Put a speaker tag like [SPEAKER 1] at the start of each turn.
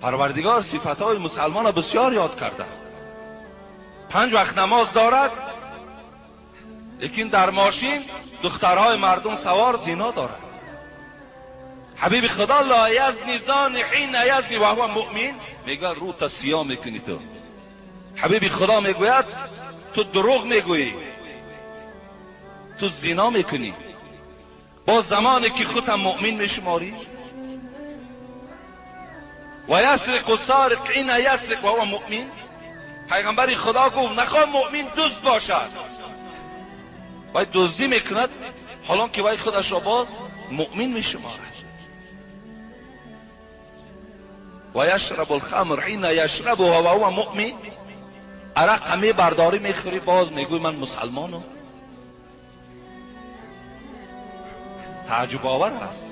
[SPEAKER 1] Парвардигор сифатҳои мусалмонро бисёр ёд кардааст. 5 вақт намоз дорад, лекин дар мошин духтарҳои мардум савор зино дорад. Ҳабиби Худо ла язни зани ҳина язни ва ҳува муъмин мегӯяд, рӯта сиёҳ мекунӣ ту. Ҳабиби Худо мегӯяд, ту дурӯғ мегӯӣ, ту зино мекунӣ, боз замоне ки худам муъмин мешуморӣ. Ва ясриқу сариқ ҳина ясриқ ва ҳува муъмин. Пайғамбари Худо гуфт, нахоҳ муъмин дузд бошад, вай дуздӣ мекунад, ҳолон ки вай худашро боз муъмин мешуморад. Ва яшрабу лхамр ҳина яшрабуҳа ва ҳува муъмин. Арақа мебардорӣ, мехӯрӣ, боз мегӯӣ ман мусалмонам. Тааҷҷубовар аст.